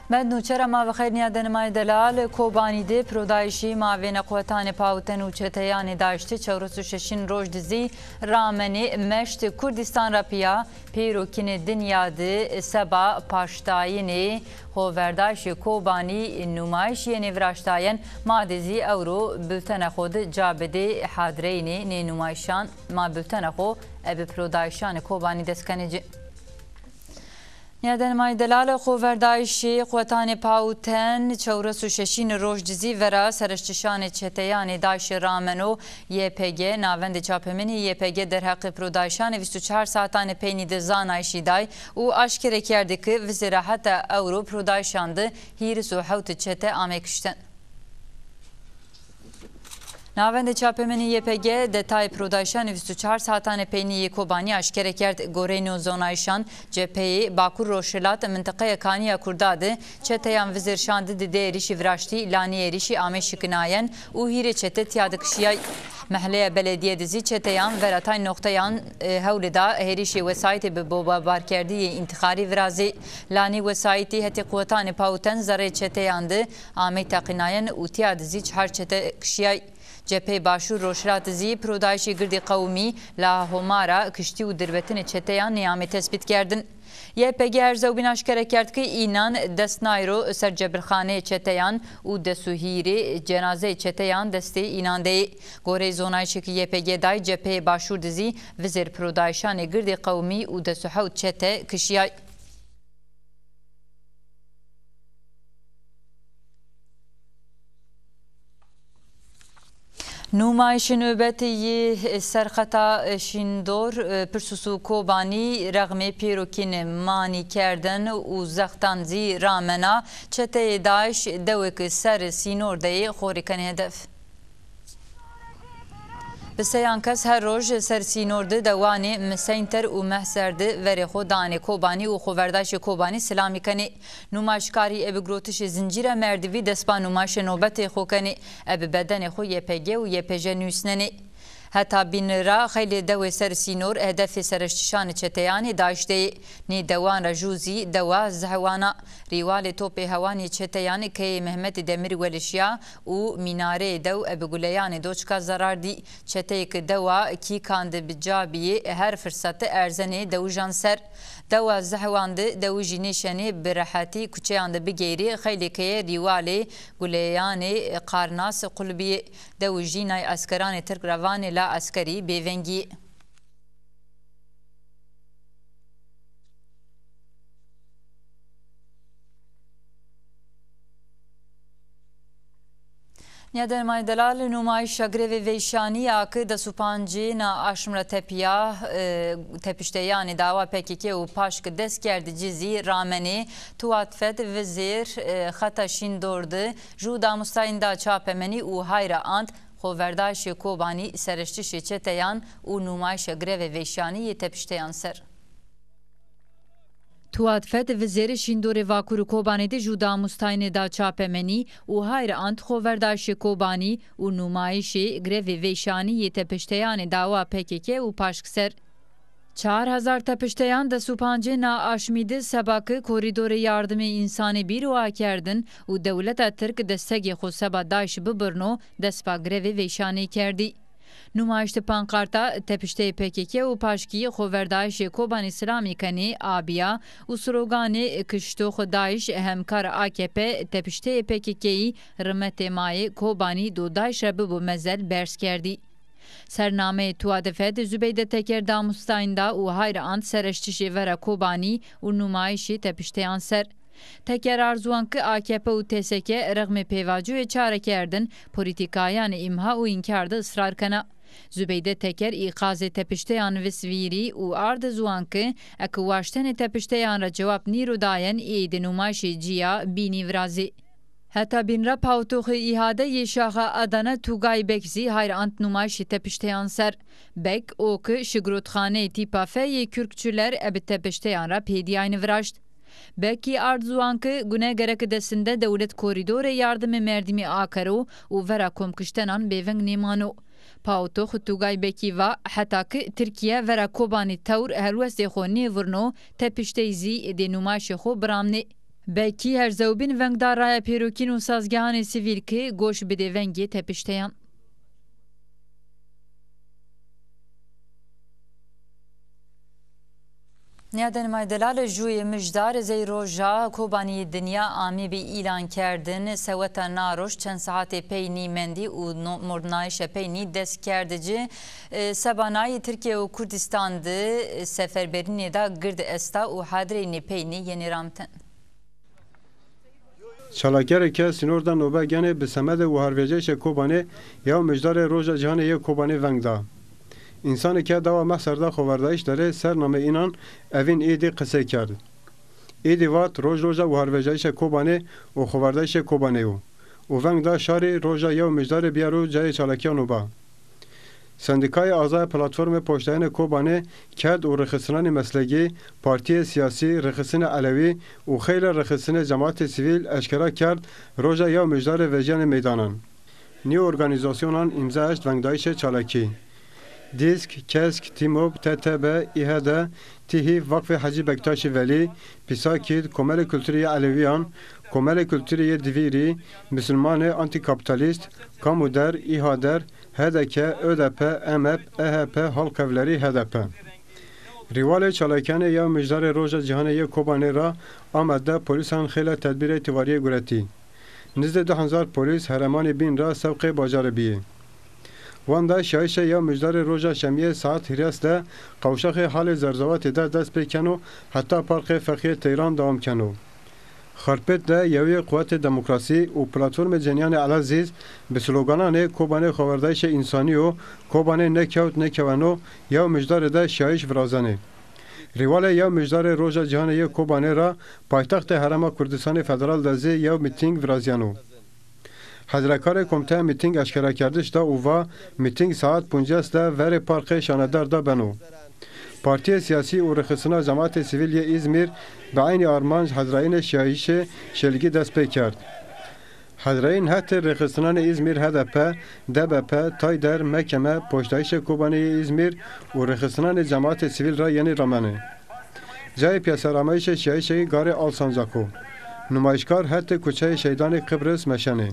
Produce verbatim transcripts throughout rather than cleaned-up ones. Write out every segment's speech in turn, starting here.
Mend nûçera ma bi xeyr nîyadenê ma yê delal. Kobanî de pirodayîşî mavêna quwetanê pawiten û çeteyanê DAIŞ de çewres û şeşin roj de zî ramenê. Meşt Kurdîstan ra pîya pêrokînê dinya de seba paştdayînê xoverdayîşê Kobanî nûmayîş yenê viraştayen. Ma de zî ewro bultena xo de ca bidê hadreynê nê nûmayîşan. Ma bultena xo ebe pirodayîşanê Kobanî dest kenê ci. Nîyadenê ma yê delal. Xoverdayîşê quwetanê pawiten çewres û şeşîn roj de zî vera sereştişanê çeteyanê DAIŞî rameno. YPG, Navendê Çapemenî YPG derheqê pirodayîşanê vîst û çar saetanê peynî de zanayîşî day û aşkere kerdî ke vizêra heta ewro pirodayîşan de hîris û hewt çete amê kişten. Navendê Çapemenî YPG detayê pirodayîşanê vîst û çar saetanê peynî yê Kobanî aşkere kerd. Goreyê no zonayîşan, cepheyê Bakur Rojhilat mintiqeya Kanîya Kurda de çeteyan vizêr şandî di di êrîşî viraştî, la nê êrîşî amê şikinayen û hîrê çete tîya de kişîyay. Mehleya Beledîye de zî çeteyan vera tay noqteyan, e, hewlî da hêrişê wesayîtê bi bombebarkerdî yê întîxarî virazê. La nê wesayîtî hetê quwetanê pawiten zerrê çeteyan de amey teqînayen û tîya de zî çar çete kişîyay. Cepheyê Başûr Rojhilat de zî pirodayîşê girdî qewimî, la Homa ra kiştî û dirbetinê çeteyan nêamê tesbîtkerdin. YPG erzewbîn aşkere kerd ke înan dest nayro ser cebilxaneyê çeteyan û des û hîrê cenazeyê çeteyan destê înan de yê. Goreyê zonayîşê ke YPG day, cepheyê Başûr de zî vizêr pirodayîşanê girdî qewimî û des û hewt çete kişîyay. Nûmayîşê nobetî yê Serxeta Şîndor, Pirsûs û Kobanî rexmê pêrokînê manî kerdin û zextan zî ramena. Çeteyê DAIŞ dewêk ser sînor de yê xo rê kenê hedef. Bi seyan kes her roj ser sînor de dewanê Miseynter û Mehser de verê xo danê Kobanî û xoverdayîşê Kobanî silamî kenê. Nûmayîşkarî ebe girotişê zincîra merdivî dest ba nûmayîşê nobetê xo kenê. Ebe bedenê xo YPG û YPJ nusnenê. Heta bîn ra xeylê dewê ser sînor hedefê sereştişanê çeteyanê DAIŞ de yê. Nê dewan ra jû zî dewa Zehwan a. Rîwalê topê hewan yê çeteyan keyê Mehmetê Demir welişîya û mînareyê dew ebe guleyanê doçika zerar dî. Çeteyê ke dewa Kîkan de bi ca bîyê, her firsete erzenê dewijan ser. Dewa Zehwan de dewijî nêşenê bi rehetî kuçeyan de bigeyrê, xeylê keye rîwalê guleyanê qarnas qul bîyê. Dewijî nay eskeranê tirk ra vanê la eskerî bêvengî yê. Nîyadenê ma yê delal, nûmayîşa grevê veyşanî ya ke des û pancê na aşm ra tepîya, e, tepişteyanê dawa PKK û PAŞK dest kerdî ci zî ramenê. Tuwat Fed vizêr, e, xeta Şîndor de jû damustayîn da çapemenî û hay ra ant xoverdayîşê Kobanî sereştişê çeteyan û nûmayîşa grevê veyşanî yê tepişteyan ser. Tuwat Fed vizêrê Şîndorê Vakurî Kobanî de jû damustayînê da çapemenî û hay ra ant xoverdayîşê Kobanî û nûmayîşê grevê veyşanî yê tepişteyanê dawa PKK û PAŞK ser. Çar hezar tepişteyan des û pancê na aşmî de seba ke korîdorê yardimê însanî bîro akerdin û dewleta tirk destegê xo seba DAIŞ bibirno, dest ba grevê veyşanî kerdî. Nûmayîş de pankarta tepişteyê PKK û PAŞKî xoverdayîşê Kobanî silamî kenê, a bîya û sloganê kiştox DAIŞ hemkar AKP tepişteyê PKKyî rimetê ma yê Kobanî do DAIŞ ra bibo mezel berz kerdî. Sernameyê Tuwat Fed Zubeyde Teker damustayîn da û hay ra ant sereştişê vera Kobanî û nûmayîşê tepişteyan ser. Teker arzuwan ke AKP û TSK rexmê pêvajoyê çarekerdin, polîtîkayanê îmha û înkar de israr kena. Zubeyde Teker îqazê tepişteyan vist vîrî û arde ziwan ke eke waştenê tepişteyan ra cewab nîro dayen, êdî nûmayîşê cîya bînî virazê. Heta bîn ra pawitoxê îhade yê şaxa Adana Tugay Bek zî hay ra ant nûmayîşê tepişteyan ser. Bek o ke şi girotxaneyê tîpa F yê Kürkçüler ebe tepişteyan ra pêdîyayne viraşt. Bek kî ard ziwan ke gune gereke desinde dewlet korîdorê yardimê merdimî akero û vera komkiştenan bêveng nêmano. Pawitox Tugay Bekî va, heta ke Tirkîye vera Kobanî tewr helwestê xo nêvirno, tepişteyî zî dê nûmayîşê xo biramnê. Belkî her zewbîn veng da raya pêrokîn û sazgehanê sivîl ki goş bidê vengê tepişteyan. Nîyadenê ma yê delal, jûyê mijdar zey roja Kobanî yê dinya amîbî îlan kerdin. Seweta na roj çend saetê peynî mendî û no-, mordnayîşe peynî dest kerd ci. E, seba nayî Tirkîye û Kurdîstan di, e, seferberînê da gird esta û hadreynê peynî yenê ramiten. Çalakîyarê ke sînor de nobe genê bi semedê wiharvejîyayîşê Kobanê yew mijdarê Roja Cîhanê yê Kobanê veng da. Însanê ke dewa Mehser de xoverdayîş derê ser namê înan Evîn Îdî qisey kerd. Îdî vat, roj roja wiharvejayîşê Kobanê û xoverdayîşê Kobanê yo û veng da şarî roja yew mijdarê biyaro cayê çalakîya nobe. Sendîkayê Azaya Platformê Poştdayene Kobanê, kerd û rêxistinanê meslegî, partîyê sîyasî, rêxistinê elewî û xeylê rêxistinê cematê sivîl eşkera kerd roja yew mijdarê vejîyenê meydanan. Nî organîzasyonan îmza eşt vengdayîşê çalakî. Dîsk, Kesk, Tîmob, T T B, Î H D, Tîhîf, Vakfê Hecî Bektaşî Velî, Pîsakîd, Komelê Kulturî yê Elewîyan, Komelê Kulturî yê Divîrî, Misilmanê Antîkapitalîst, Kamuder, Îhader, H D K, Ö D P, E M P, E H P, Halk Evlerî, H D P. Rîwalê çalakîyanê yew mijdarê Roja Cîhanê yê Kobanê ra Amed de polîsan xeylê tedbîrê tivarîyê guretî. Nizdê di hezar polîs heremanê bîn ra sewqê bajarî bîyê. Wenda şiyayîşê yew mijdarê roja şemîye saet hîrês de qewşaxê Halê Zerzewatî de dest pê keno heta Parkê Fexîyê Teyran dewam keno. Xarpêt de Yewîyê Quwetê Demokrasî û Platformê Cenîyanê Elezîz bi slogananê Kobanê xoverdayîşê însanî yo, Kobanê nêkewt nêkeweno yew mijdarê de şiyayîş virazenê. Rîwalê yew mijdarê Roja Cîhanê yê Kobanê ra paytextê Herêma Kurdistanê Federal de zî yew mîtîng virazîyeno. Hezrekarê Komîteya Mîtîng eşkerekerdiş da û va, mîtîng saet poncas de verê Parkê Şanedar de beno. Partîyê sîyasî û rêxistina cematê sivîl yê Îzmîr bi eynî armanc hezrayînê şiyayîşê şêlgî dest pê kerd. Hezrayîn hetê rêxistinanê Îzmîr H D P, D B P, Tayder, Mekeme, Poştdayîşê Kobanê yê Îzmîr û rêxistinanê cematê sivîl ra yenê ramenê. Cayê pîyaseramayîşê şiyayîşê Garê Alsancak o. Numayîşkar hetê kuçeyê Şehîdanê Qibris meşenê.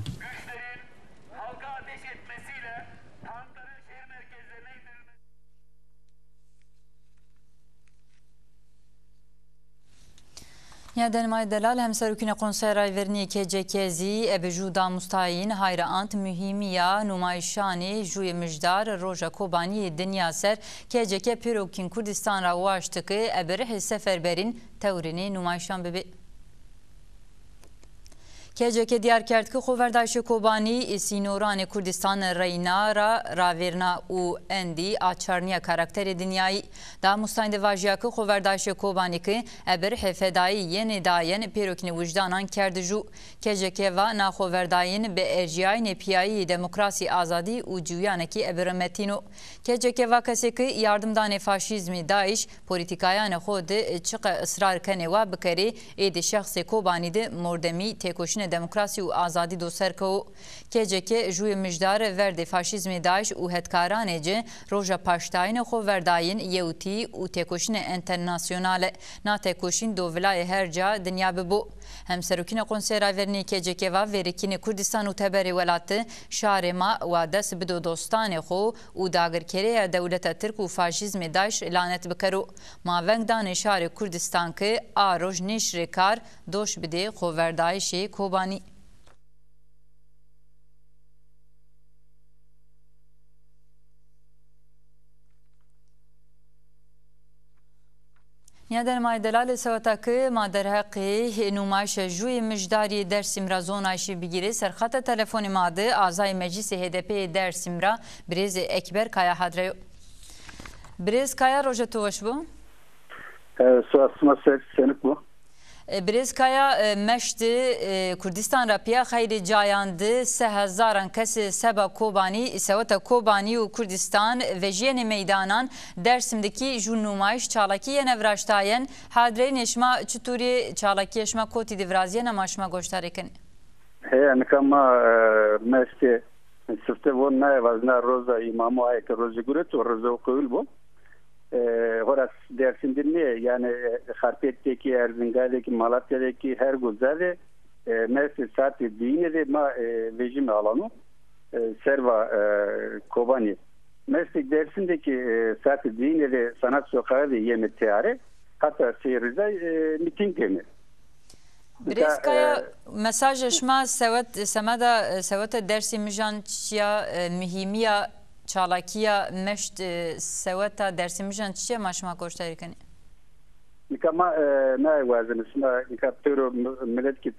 Nîyadenê ma yê delal, Hemserokînê Konseya Rayvernî yê K C K zî ebe jû damustayîn hayra ant muhîmîya numayîşanê jûyê mijdar roja Kobanî yê dinya ser. K C K pêrokîn Kurdîstan ra waşt ke ebe rihê seferberîn tewrênê numayîşan bibê. K C K dîyar kerd ke xoverdayîşê Kobanî sînoranê Kurdîstan reyna ra ravêrna û endî açarnîya karakterê dinyayî. Damustayîn de vajîya ke xoverdayîşê Kobanî ke ebe rihê fedayî yenê dayen, pêrokînê wijdanan kerd jû. K C K va na xoverdayîn bi erjîyayînê pîyayî yê demokrasî, azadî û ciwîyanekî ebe rimetîn o. K C K va kesê ke yardim danê faşîzmê DAIŞ, polîtîkayanê xo de çiqe israr kenê wa bikerê, êdî şexsê Kobanî de mordemî, têkoşînê demokrasî û azadî do ser kewo. K C K jûyê mijdar verdê faşîzmê DAIŞ û hetkaranê ci roja paştdayînê xoverdayîn yewtî û têkoşînê enternasyonale. Na têkoşîn do vilayê her ca dinya bibo. Hemserokînê Konseya Rayvernî yê K C K va verêkînê Kurdîstan û teberê welat de şarê ma wa dest bido dostanê xo û dagirkerêya dewleta tirk û faşîzmê DAIŞ lanet bikero. Ma veng danê şarê Kurdîstan ke a roj nêşirê kar doş bidê xoverdayîşê Kobanî. Nîyadenê ma yê delal, seweta ke ma derheqê numayîşa jûyê mijdarî yê Dêrsim ra zonayîşî bigîrê, ser xeta telefonê ma de azayê Meclîsê H D P'ê yê Dêrsim ra birêzê Ekber Kaya hadre yo. Birêz Kaya, roja to weş bo. E, siya sima ser, senik bo. E, birêz Kaya, e, meşt de, e, Kurdîstan ra pîya xeylê cayan de se hezaran kesê seba Kobanî, seweta Kobanî û Kurdîstan vejîyenê meydanan. Dêrsim de kî jû numayîş, çalakî yena viraştayen. Hadreynê şima çitûr ê, çalakîya şima kotî de virazîyena, ma şima goşdarê kenê. Heya, nika ma, e, meştê sifte von naye vajna roza îmamo aye ke rojê guret û roza o qewil bo. e, hora Dêrsim de nê, yanî, e, Xarpêt de kî, Erzingan de kî, Malatya de kî, her guza de, e, mestê saetê diyine de ma, e, vejîme alano, e, serva, e, Kobanî. Mestê Dêrsim de kî, e, saetê diyine de Sanat Sokağı de yeme têare, hata Sey Rîzay, e, mîtîng keme. Birêz Kaya, e, mesaja şima sewet, semeda, e, seweta Dêrsimîjan çiya, e, muhîmîya çalakîya meşt, e, seweta Dêrsimîjan çiya ma şima goşdarî kenê? Nika ma, e, naye wazeme, şima nika pêro mi-, milet kî,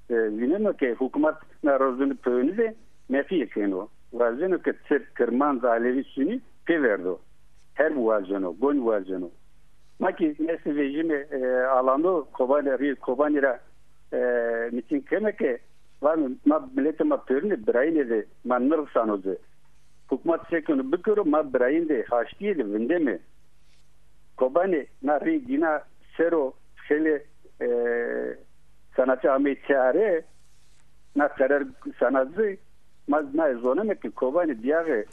e, vîneno ke hukmat na rozûnî peynî de nefîye keno. Wazeno ke tirk, kirmanc, alevî, sunî pê verdo. Herb wazeno, gonî wazeno. Ma kî mestê vejîme, e, alano, Kobanî, rî Kobanî ra, e, mîtîng keme ke, vame, ma miletê ma pêrune birayîne de, ma nirxsano ci. Hukmat se keno bikero, ma birayîn de, haştîye de vindeme. Kobanî na rî dîna ser o xeylê, e, sanatçî ameyî têare, na qerer sanatçî, ma naye zoneme ke Kobanî dîyaxê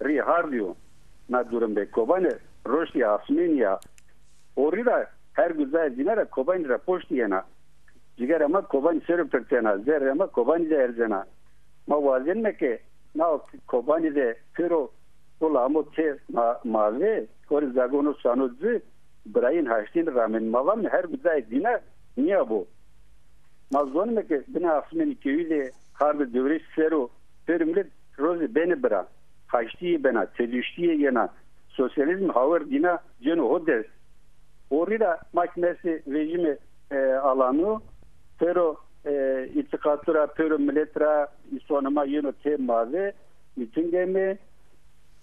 rî hardî yo. Na durum de Kobanî roştî asmênî ya. O rî ra her guzayê dîna ra Kobanî ra poştî yena. Cigera ma Kobanî ser o pirtena, zerrê ma Kobanî de erzena. Ma wazenme ke na Kobanî de pêro qul amo tê ma-, mave, horê zagon o sano ci, birayîn haştîn ramenî. Ma vame her guzayê dîna nîya bo. Ma zonime ke binê asmênî kewî de hardê dewrêş ser o, pêro milet rozê benê bira. Haştîye bena, teduştîye yena. Sosyalîzm hawer dîna cêno ho dest. O rî ra ma kî mestê vejîme, e, alano, pêro, e, îtîqatu ra, pêro milet ra, îsonê ma yeno tê mave, mîtîngê me,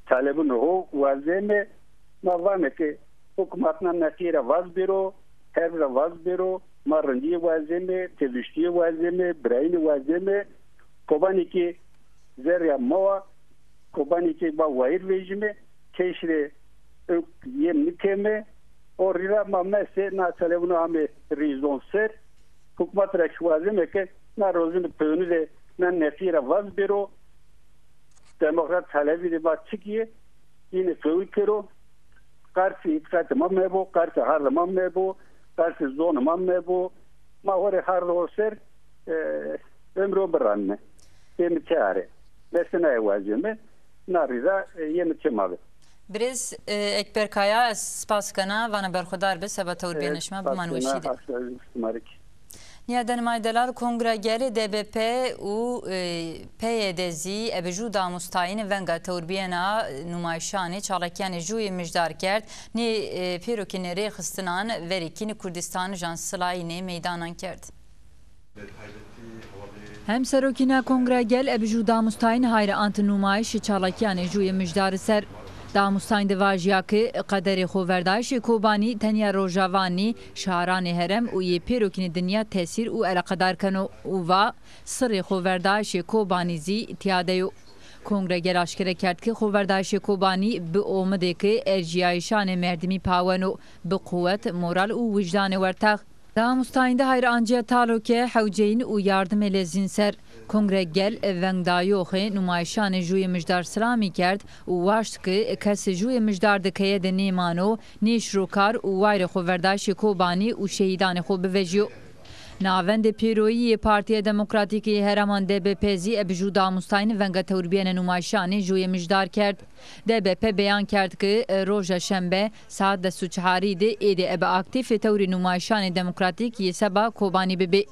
talebunê ho wazeme, ma vame ke hukmat na neqîye ra vaz bêro, herb ra vaz bêro, ma rindîye wazeme, teduştîye wazeme, birayîne wazeme, Kobanî kî zerrîya ma wa, Kobanî kî ma wayîr vejîme, keşî rê ewk yem nikeme, o rî ra ma mestê na talebunê ame rîzon ser, hukmat ra kî wazeme ke na rozûnê peynî de na neqîye ra vaz bêro, demokrat talebî de ma çik yê, yîne qewul kero, qarsê îtîqatê ma mebo, qarsê hardê ma mebo, qarsê zonê ma mebo, ma horê hardê ho ser, e, emrê ho biranime. Bême têare. Mestê naye wazeme, na rî ra, e, yeme tê mave. Birêz, e, Ekber Kaya, ez spas kena, vana berxudar bi, seba tewr bîyena şima, biman weşî de. Nîyadanê ma yê delal, Kongra Gelê D B P û, e, P Y D zî ebe jû damustayîne venga tewrbîyena numayîşanê çalakîyanê jûyê mijdar kerd. Nê, e, pêrokîne rêxistinan verê kînê Kurdîstanijan silayînê meydanan kerd. Hemserokîna Kongra Gel ebe jû damustayîne hayre ante numayîşê çalakîyanê jûyê mijdarî ser. Damustayîne de vajîya ke qederê xoverdayîşê Kobanî tenya Rojava nî, şaranê herem û yê pêrokînê dinya tesîr û eleqedar keno û va, sirrê xoverdayîşê Kobanî zî tîya de yo. Kongra Gel aşkere kerd ke xoverdayîşê Kobanî bi omidê ke ercîyayîşanê merdimî paweno, bi quwet, moral û wijdanê wertex. Damustayîne de hayre ancîya talo ke hewceyîn û yardimê lezîn ser. Kongra Gel vengdayoxê numayîşanê jûyê mijdar silamî kerd û waşt ke kes jûyê mijdar de keye de nêmano, nê şiro kar û wayirê xoverdayîşê Kobanî û şehîdanê xo bivejîyo. Navendê pêroyî yê Partîya Demokratîke yê Heraman D B P zî ebe jû damustayîne venga tewrbîyena numayîşanê jûyê mijdar kerd. D B P beyan kerd ke roja şembe saet des û çarî de êdî ebe aktîf tewrê numayîşanê demokratîk yê seba Kobanî bibê.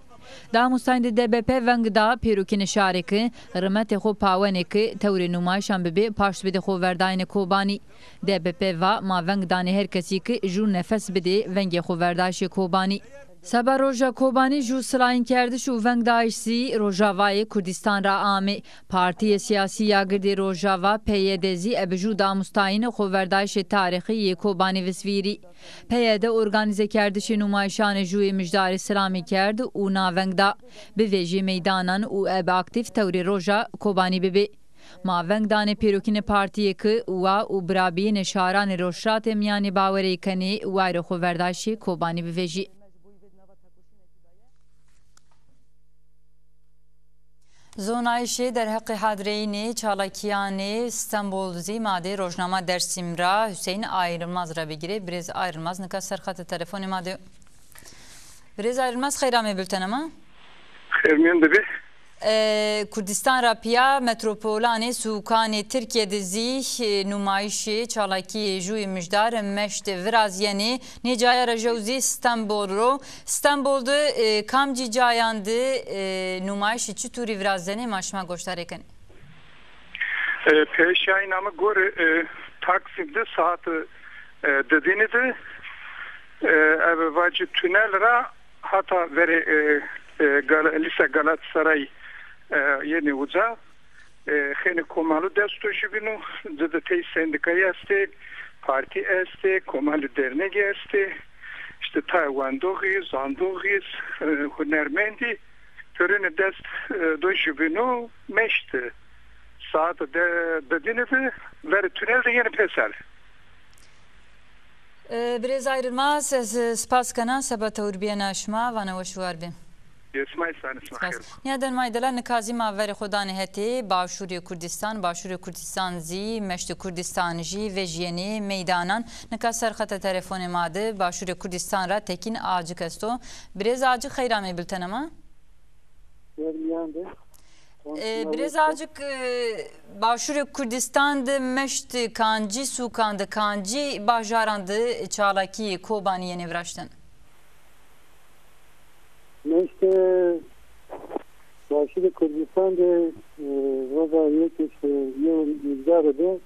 Damustayîne de D B P veng da pêrokînê şarê ke rimetê xo pawenê ke tewrê numayîşan bibê paşt bidê xoverdayînê Kobanî. D B P va, ma veng danê her kesî ke jû nefes bidê vengê xoverdayîşê Kobanî. Seba roja Kobanî jû silayînkerdiş û vengdayîş zî Rojavayê Kurdîstan ra amê. Partîyê sîyasî ya girdê Rojava, P Y D zî ebe jû damustayîne xoverdayîşê tarîxî yê Kobanî visvîrî. P Y D organîzekerdişê numayîşanê jûyê mijdarî silamî kerd û na veng da, bivejê meydanan û ebe aktîf tewrê roja Kobanî bibê. Ma veng danê pêrokînê partîyê ke wa û birabîyênê şaranê Rojhilatê Mîyanê bawerey kenê wayirê xoverdayîşê Kobanî bivejî. Zonayîşê derheqê hadireyînê çalakîyanê Stenbol zî ma dê rojnama Dersim ra Hüseyin Ayrılmaz ra bigîrê. Birêz Ayrılmaz nika ser xetê telefonê ma de yo. Birêz Ayrılmaz, xeyr amê bültena ma. Xêr mîyan de bê. E, Kurdistan ra pîya metropolanê sûkanê Tirkîye de zî, e, numayîşê çalakîyê jûyê mijdar meşt virazîyenê. Nê caya ra jew zî Stenbol ro. Stenbol de, e, kamcî cayan de, e, numayîşî çitûrî virazdenê ma şima goşdarê kenê. E, pê şayîna mi gore, e, Taksim de saet, e, didînî de, e, eve vacî tunel ra hata verê, e, e, Gal-, Lîse Galatasaray, e, yenê uca. E, xênê komalu dest o jübînû, ci de tey sendîkayî estê, partî estê, komalu dernegî estê. Îşte tayê wendoxî, zandoxî, e, hunermendî, pêrune dest, e, do jübînû, meşt saet de, didînî de, verê tunel de yenê pêser. E, birêz Ayrılmaz, ez, e, spas kena seba tewrbîyena şima, vana weş û war bê. Spas. Nîyadermayî delal, nika zî ma verê xo danê hetê Başûrê Kurdistan. Başûrê Kurdistan zî, meştê Kurdistan jî vejîyenê meydanan. Nika ser xete telefonê ma de Başûrê Kurdistan ra Tekîn Acik esto. Birêz Acik, xeyr amê bültena ma. Xêr mîyan de. E, birêz Acik, e, Başûrê Kurdistan de meşt kancî sûkan de, kancî bajaran de çalakî Kobanî yenê viraşten? Meşt, e, Başûrê Kurdistan de, e, roza yekê, e, yew mijdare de,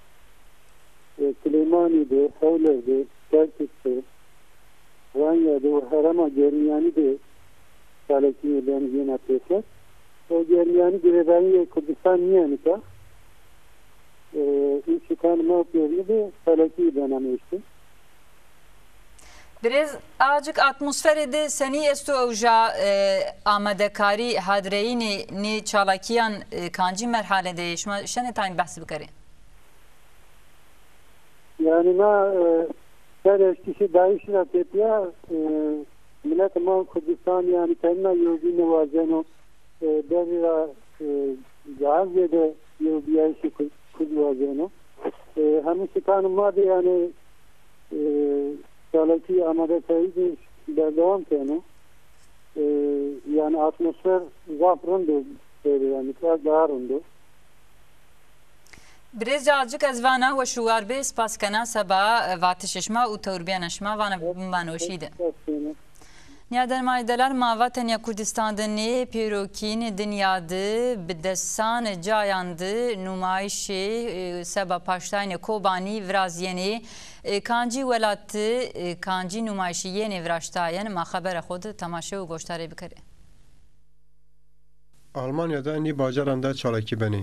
e, Silêmanî de, Hewler de, Kerkûk de, Ranya de û herêma Germîyanî de çalakîyê ben yena pêser. O Germîyanî girêdayîyê Kurdistan nîya nika. E, î sûkan ma pêrine de çalakîyê bena meşte. Birêz Acik, atmosferê de senî esto ewja, e, amadekarî, hadireyînê nê çalakîyan, e, kancî merhale de yê? Şima şenê tayn behs bikerê? Yanî na, e, ser eştişê DAIŞî ra tepîya, e, miletê ma Kurdistan yanî tenna yewbîne wazeno, e, berî ra, e, daha zêde yewbîyayîşê Kurd, Kurd wazeno. E, hemû sukanê ma de yanî, e, çalakî amadekayî de berdewam keno. E, yanî atmosfer zaf rind o, yanî daha rind o. Birêz Acik, ez vana weş û war bê, spas kena seba, e, vatişê şima û tewrbîyena şima, vana bin weşî de. Nîyadermayî delal, ma va tenya Kurdistan de nê, pêrokîn dinya de bi desan cayan de numayîşê, e, seba paştdayînê Kobanî virazîyenê. E, kancî welat de, e, kancî numayîşî yenê viraştayene, ma xebera xo de temaşe û goşdarê bikerê. Almanya de nî bacaran de çalakî benê.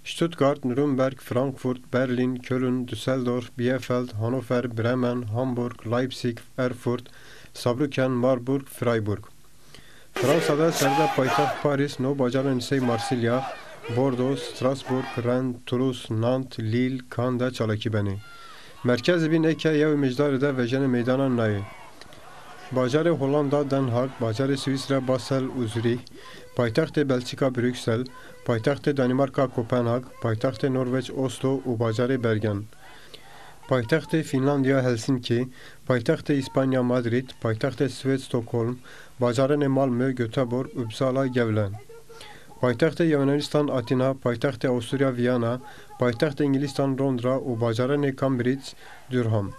Stuttgart, Nuremberg, Frankfurt, Berlin, Köln, Düsseldorf, Bielefeld, Hannover, Bremen, Hamburg, Leipzig, Erfurt, Saarbrücken, Marburg, Freiburg. Fransa de serde paytext Paris no bacaranê sey Marsilya, Bordeaux, Strasbourg, Rennes, Toulouse, Nantes, Lille, Caen de çalakî benê. Merkezê bîn eke yewê mijdarê de vejenê meydanan nayê. Bajarê Hollanda Den Haag, bajarê Swîsre Basel û Zurîh, paytextê Belçîka Brûksel, paytextê Danîmarka Kopenhag, paytextê Norveç Oslo û bajarê Bergen. Paytextê Fînlandîya Helsinkî, paytextê Îspanya Madrîd, paytextê Swêd Stockholm, bajaranê Malmö, Göteborg, Uppsala, Gävle. Paytextê Yewnanistan Atîna, paytextê Awusturya Vîyana, paytextê Îngilîstan Londra û bajaranê Cambridge, Durham.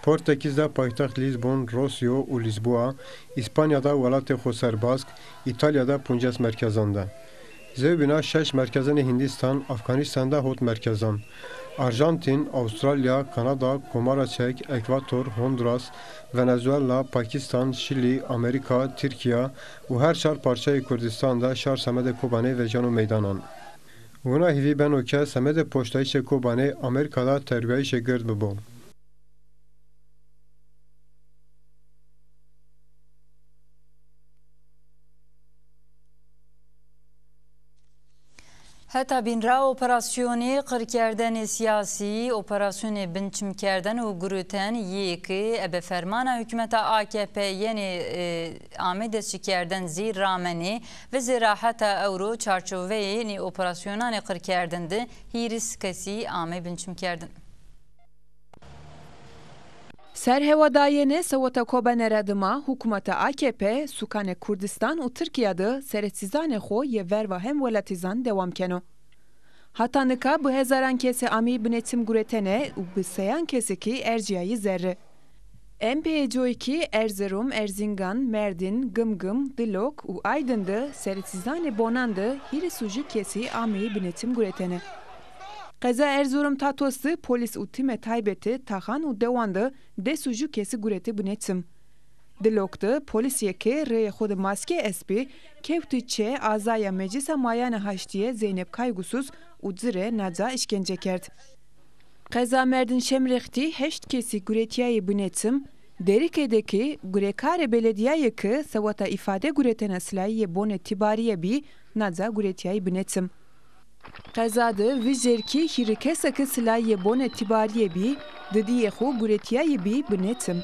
Portekîz de paytext Lîzbon, Rosyo û Lîzbua, Îspanya de welatê xoserbask, Îtalya de punces merkezan de. Zewbîna şeş merkezanê Hindîstan, Afganîstan de hot merkezan. Arjantîn, Awustralya, Kanada, Komara Çek, Ekvator, Honduras, Venezuela, Pakîstan, Şilî, Amerîka, Tirkîya û her çar parçeyê Kurdîstan de şar semedê Kobanê vejeno meydanan. Wina hîvî beno ke semedê poştayîşê Kobanê Amerîka de terwîyayîşê gird bibo. Heta bîn ra operasyonê qirkerdenê sîyasî, operasyonê binçimkerden û girûten yê ke ebe fermana hukmeta A K P yenê, e, amê destçikerden zî ramenê. Vizêra heta ewro çarçoveyê nê operasyonanê qirkerdin de hîris kesî amê binçimkerdin. Serhewadayene seweta Kobane ra dima hukmeta A K P sukanê Kurdistan û Tirkîya de seredsîzanê xo yê verva hemwelatîzan dewam keno. Hata nika bi hezaran kesî ameyî binê tim guretene û bi seyan kesî kî ercîyayî zerre. En peyê coy kî Erzirum, Erzingan, Merdîn, Gimgim, Dilok û Aydin de seredsîzanê bonan de hîris û ju kesî ameyî binê tim guretene. Qeza Erzurum Tatos de polîs û tîmê taybete taxan û dewan de des û ju kesî guretî binê tim. Dilok de polîsê ke reyê xo de maske estbî, kewtî çê azaya Meclisa Mayanê Haştîye Zeynep Kaygusuz û ci rê naca îşkence kerd. Qeza Merdin Şemrêx de heşt kesî guretîyayî binê tim, Derike de kî gurekarê beledîyayî ke seweta îfade guretene silayî yê bonê tîbarîye bî, naca guretîyayî binê tim. Qeza de vijêr kî hîrê kesa ke silayî yê bonê tîbarîye bî, didîyê xo guretîyayî bî binê tim.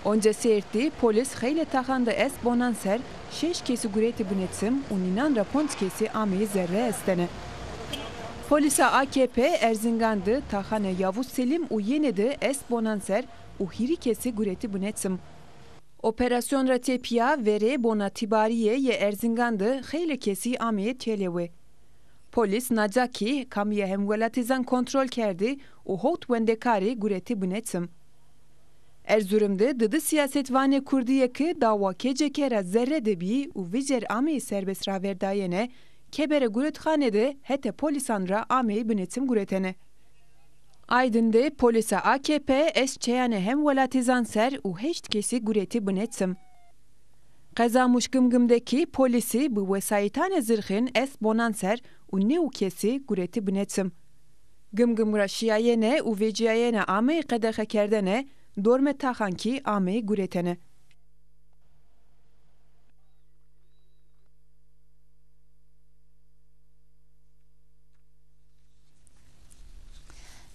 Onca sêrt de polîs xeylê taxan de est bonan ser şeş kesî guretî binê tim û nînan ra ponc kesî ameyî zerre estene. Polîsa A K P Erzingan de taxanê Yavuz Selîm û Yenê de est bonan ser û hîrî kesî guretî binê tim. Operasyon ra tepîya verê bona tîbarîye yê Erzingan de xeylê kesî ameyê têlewe. Polîs naca kî kamîya hemwelatîzan kontrol kerdî û howt wendekarî guretî binê tim. Erzurum de di di sîyasetvanê kurdîye ke dawa K C K ra zerre de bî û vijêr ameyî serbest ravêrdayene, kebere gurutxane de hetê polîsan ra ameyî binê tim guretene. Aydin de polîsa A K P est çeyanê hemwelatîzan ser û heşt kesî guretî binê tim. Qeza Muş Gimgim de kî polîsî bi wesayîtanê zirxîn est bonan ser û new kesî guretî binê tim. Gimgim ra şîyayene û vecîyayene ameyî qedexekerdene, dormê taxan kî ameyî guretene.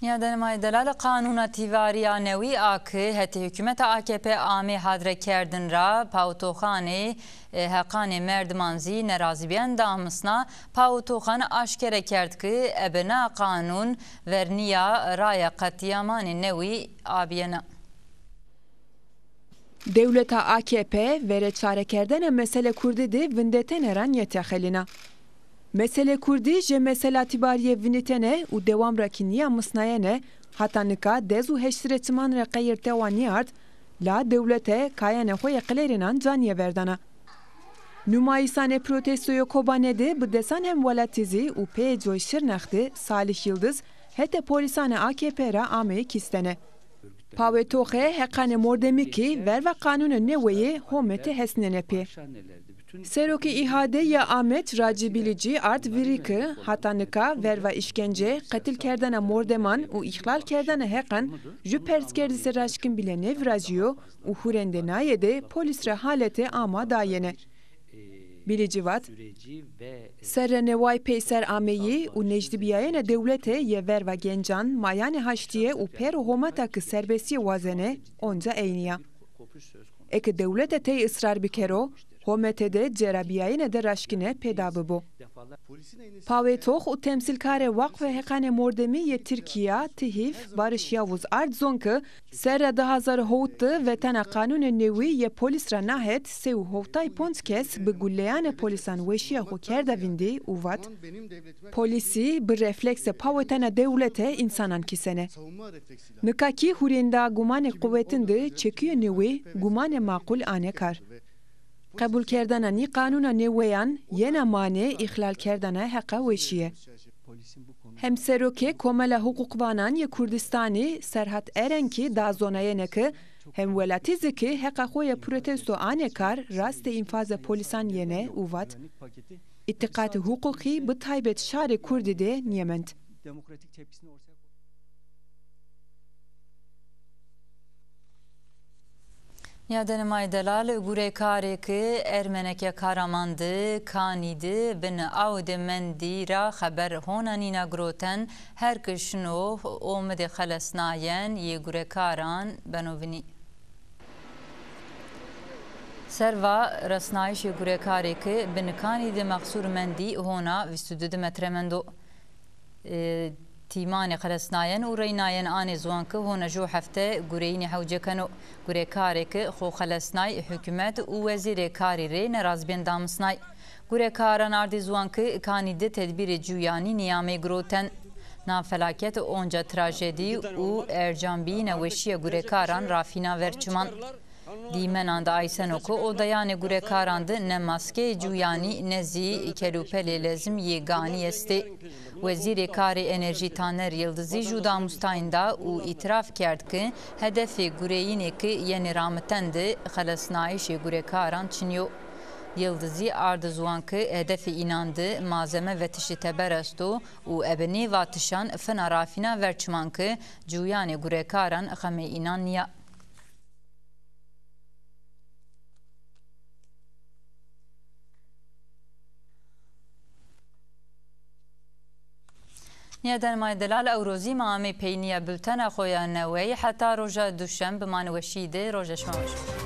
Nîyadanê ma yê delal, qanûna tîbarîya newî a ke hetê hukûmeta A K P amê hadre kerdin ra, pawitoxanê, e, heqanê merdiman zî nerazîbîyan daxmisna. Pawitoxan aşkere kerd ke ebe na qanûn vernîya raya qetlîyamanê newî abîyena. Dewleta A K P verê çarekerdena meselê kurdî de vindetene ra nêtexelîna. Meselê kurdî jê mesela tîbarîye vinitene û dewam ra kî nîya misnayene, hata nika des û heşt sirê çiman rê qeyir tewa nîard, la dewlete kayanê xo yê qilêrînan ca nêverdana. Numayîsanê protestoyê Kobanê de bi desan hemwelatî zî û peyê coy Şirnex de Salih Yildiz hetê polîsanê A K P ra ameyî kîstene. Pawitoxê heqanê mordemî kî verva qanûnê neweyî homete hesnenê pê. Serokê İHA'de ya Amed Raci Bilici ard vîrî ke hata nika verva îşkence, qetilkerdena mordeman û îxlalkerdena heqan ju perskerdisê raşkin bîle nêvirazîyo û hurêndê naye de polîs ra halete ama dayene. Bilici vat, serre neway peyser ameyî û nejdîbîyayene dewlete yê verva gencan, mayanê haştîye û pêro hometa ke serbestîye wazene, onca eynî ya. Eke dewlete tey israr bikero, homete de cêrabîyayene de raşkîne pêda bibo. Pawêtox û temsîlkarê Waqfê Heqanê Mordemî yê Tirkîya, TİHİV, Barış Yavuz ard zon ke serra di hazar û hewt de vetena qanûnê newî yê polîs ra na het se û hewtay ponc kes bi guleyanê polîsan weşîya xo kerda vîndî û vat, polîsî bi reflekse pawitena dewlete însanan kîsene. Nika kî hurênda gumanê quwetin de çekîyo newî gumanê maqul anê kar. Qebulkerdena nî qanûna nêweyan yena manê îxlalkerdena heqa weşîye. Hemserokê Komela Huqûqvanan yê Kurdistanî Serhat Eren kî da zonayene ke hemwelatî zî ke heqa xo yê protesto anê kar rastê înfazê polîsan yene û vat, îtîqatê huqûqî bi taybet şarê kurdî de nêmend. Nîyadenê ma yê delal, gurekarê ke Ermeneke Karaman de, Kanî de, bin awe de mendî ra xeber hona nîna giroten, her ke şino omidê xelesnayen yê gurekaran beno vinî. Serva resnayîşê gurekarê ke bin Kanî de mexsûr mendî hona vîst û di metre mendo. E, tîmanê xelesnayen û reynayen anê ziwan ke hona ju hefte gureyînê hewce keno. Gurekarê ke xo xelesnay, hukûmet û wezîrê karî rê nerazbîyen damisnay. Gurekaran ardê ziwan ke Kanî de tedbîrê cuyanî nîyamey giroten. Na felaket onca trajedî û ercanbîyîna weşîya gurekaran rafîna ver çiman. Dîmenan de ayseno ke odeyanê gurekaran de ne maskeyê cuyanî ne zî kelûpelê lezim yê ganî estê. Wezîrê Karê Enerjî Taner Yildiz zî ju damûstayn da û îtiraf kerd ke hedefê gureyînê ke yenê ramiten de xelesnayîşê gurekaran çinî yo. Yildiz zî ardi ziwan ke hedefê înan de malzeme vetişê teber esto û ebe nê vatişan fina rafîna ver çiman ke cuyanê gurekaran xemê înan nîya. Nîyadenê ma yê delal, ewro zî ma amey peynîya bultena xo ya newey. Heta roja duşenb, bimanê weşî de, roja şima weş.